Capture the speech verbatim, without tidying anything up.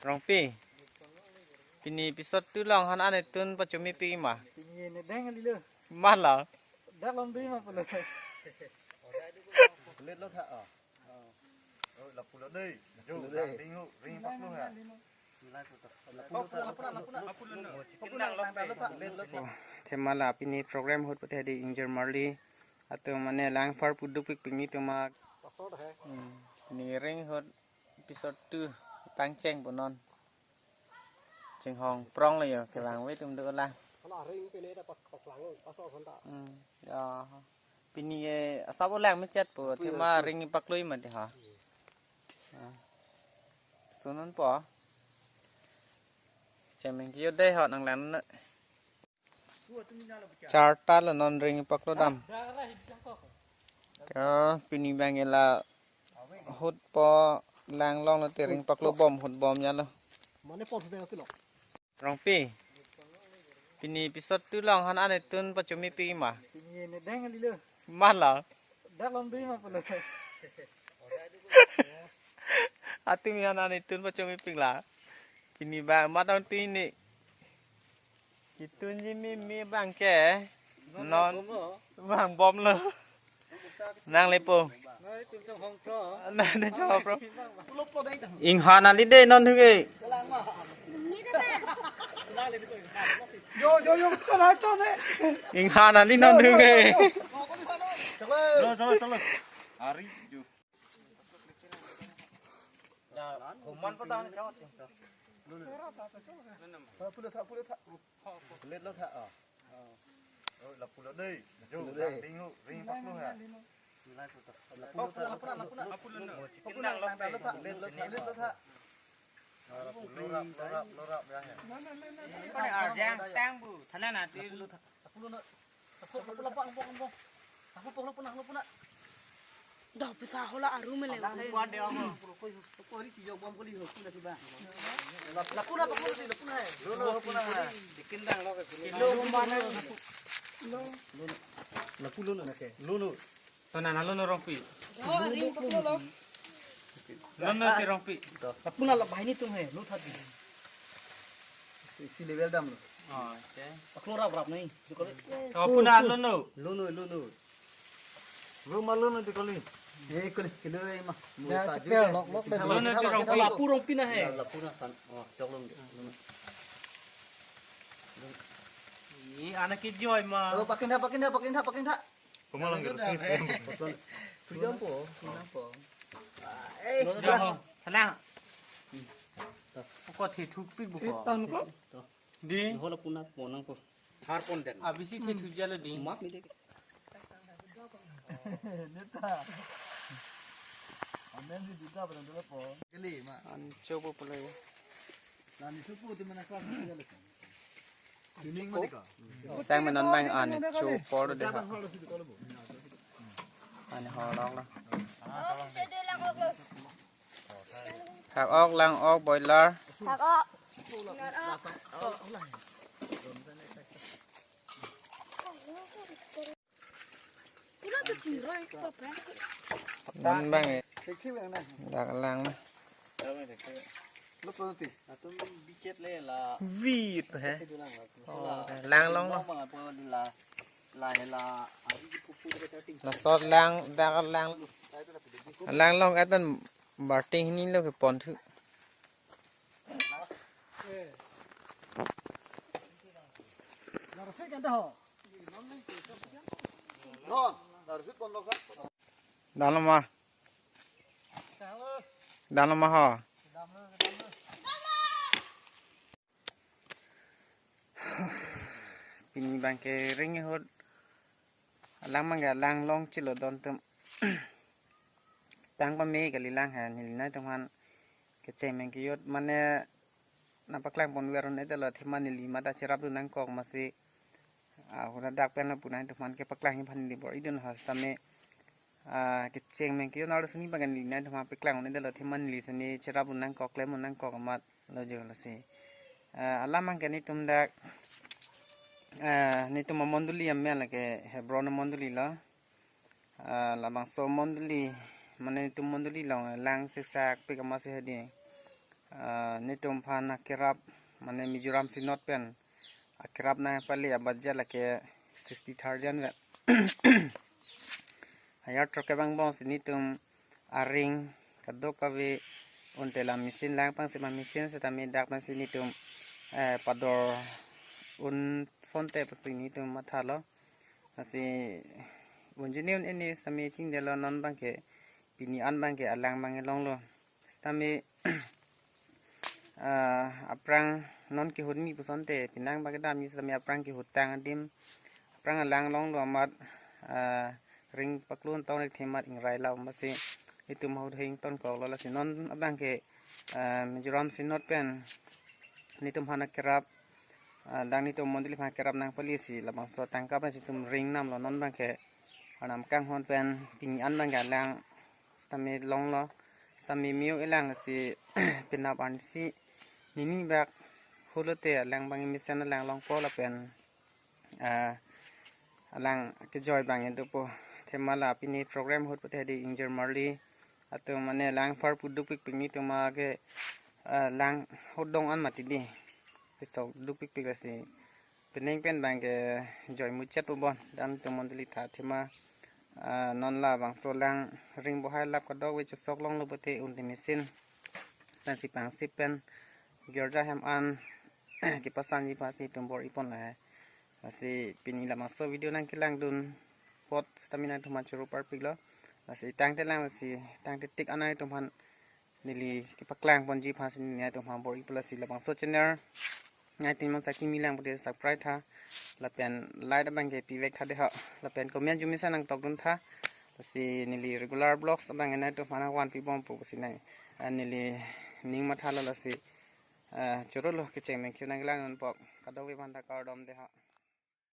Rongpi. Pini episode two along han an etun pachomipik ma? Pini ne deng ali lo. Mala. Dak lom dui ma pulo. Kulit lo tha, oh. Oh, lapulo dei. Jo, lapulo dei. Ding ho, ring paklo ha. Lapulo tha, lapulo tha, lapulo tha. Oh, thema la pini program ahut pute di ingjir marli atum mane lang apar puduk pikpik netum ma. Hmm, pini ring ahut episode two pangcheng punon. Chinghong prong lo yo, kelang ve atum dolang. Hala ring pine ta pak-, paklang, paso son ta. Hmm, ya. Pini ke asap olang mechet po, thema ring paklui ma de ha. Ah. Sunun po. Chemeng kio dei ho nanglang na. Charta lo non ring paklo dam. Ya, pini bang ela hut po lang long lo te ring paklo bom hut bom ya lo. Mane pon sudah kilo. Rongpi. Pini episode two along han an etun pachomipik ma? Pini ne deng ali lo. Mala. Dak lom dui ma pulo. Atum han an etun pachomipik la. Pini ba matang tui ni. Kitun ji mi mi bang ke. Non bang bom lo. Nang lepo. Nang lepo. Inghan ali dei non hung e. Yo, yo, yo, kona to ne. Inghan ali non hung e. Chalo, chalo, chalo. Ari jo. Ya, koman pa tahan chawat. Pulo tha, pulo tha. Kulit lo tha, oh. Oh, lapulo dei. Jo, lapulo dei. Ding ho, ring paklo ha. Lapulo tha, lapulo tha, lapulo tha. Lapulo tha, lapulo tha. Kulit lo tha, kulit lo tha. Lapulo rap, lo rap, lo rap ya. Ini pada arjang tang bu, thanan ati. Lapulo tha, lapulo na. Lapulo, lapulo, lapulo, lapulo. Lapulo, lapulo, lapulo, lapulo. Dah pisa hola aru mele. Alang kuat deh, Om. Kori kijok bom koli ho, kuna kiba. Lapu na, lapu na, lapu na. Lo, lo, lapu na. Bikin dang lo ke. Kilo mana? Lo. Lapu lo na ke. Lo, lo. Sana na lo no Rongpi. Lo, ring paklo lo. Lo no ti Rongpi. Lapu na la bahini tum he, lo that. Si level dam lo. Oh, okay. Paklo rap rap nai. Oh, puna lo no. Lo no, lo no. Lo ma lo no ti kali. Eh, kali, kilo eh ma. Ya, cepel, lok, lok, lo no ti Rongpi. Lapu Rongpi na he. Lapu na san. Oh, chok long de. Ini anak kijoi ma. Oh, pakin tha, pakin tha, pakin tha, pakin tha. Pemalang gitu sih. Tujam po, tujam po. Eh, lo no ho. Salang. Ko thi thukpik bu ko. Tan ko. Di. Ho lapu na ponang ko. Har pon den. Abisi the thu jalo di. Mat ni de. Neta. Amen si dita pada dulu po. Kali ma. An chopo pulai. Nani supu di mana kelas ni jalo. Tuning ma deka. Sang menon bang an chopo de ha. An ho lok lo. Hak ok, lang ok, boiler. Hak ok. Non bang eh. Dak lang. Lo pronuti. Atum bichet le la. Vit he. Oh, lang long lo. La la. La sot lang, dak lang. Lang long atan barting hini lo ke pon thu. Dam lo ma. Dam lo ma. Dam lo ma ho. Pini bang ke ring ahut alang bang ke alang long chilo don tum. Tang pame kali lang ha, neli nai tum han kecheng meng kejut mane nangpaklang pon ver un-e ta lo thema neli mata cherap dun nangkok masi. Ah, hura dak pen lo pu nai tum han kepaklang hi phan neli bor-i dun ha sitame. Ah, kecheng meng kejut nang sini bang ke neli nai tum han paklang un-e ta lo thema neli sini cherap dun nangkok klem dun nangkok amat. Lo jo lasi. Ah, alam bang ke netum dak, ah, netum amondoli amen lake Hebron amondoli lo. Ah, labangso amondoli, mane netum mondoli along lang siksak pik amatsi hedi. Ah, netum aphan akerap, mane Mizoram Synod pen akerap nangpali abudget lake sixty thousand vet. Ayar troke bang bong si netum aring kadokave un te la machine lang pang si ma machine setame dak pang si netum, eh, pador un asonte pasi netum mathalo. Lasi unjini un ini setame chingdelo, non abangke pini an abangke alang abang longlo. Setame ah, aphrang non kehut mi pu asonte penang abangke damji setame aphrang kehut tang adim aphrang alang longlo amat, ah, ring paklun tong nek themat ingrai lau masi netum ahut hing tonkoklo. Lasi non abangke, ah, Mizoram Synod pen netum aphan akerap, ah, dak netum mondoli aphan akerap nangpali si labangso tangka pen si netum ring namlo. Non abangke arnam kanghon pen pini an abangke alang setame longlo, setame meo elang si penap arnisi nini bak hulote alang abang mesen alang longpo lapen, ah, alang kejoi abang dopo. Thema la pini program ahut pute di ingjir marli atum mane lang apharpu dukpikpik netum ake, ah, lang ahut dong an mati di pesok dukpikpik lasi penang pen abangke joi muchet pu bon. Dam netum mondoli tha thema, ah, non labangso lang ring bohai lap kadokave chosok longlo pute un te machine lasi pangsip pen girja hem an kepasangji aphan si netum bor-ipon lahai. Lasi pini labangso video nangkelangdun apot setame nangtum aphan choro parpiklo. Lasi tangte lang lasi tangte tik an nangtum aphan neli kepaklang ponji aphan si neli nangtum aphan bor-ipo. Lasi labangso channel nangtum mangsa kimi lang pute subscribe tha lapen like abangke pivek tha de ho, lapen comment jumisa nangtokdun tha. Lasi neli regular vlogs abang nangtum aphan nangvanpi bompo pusi nang, ah, neli ning mathalo. Lasi, ah, chorolo, kecheng mengkyu nangkelangdun apot kadokave aphan ta kardom de ho.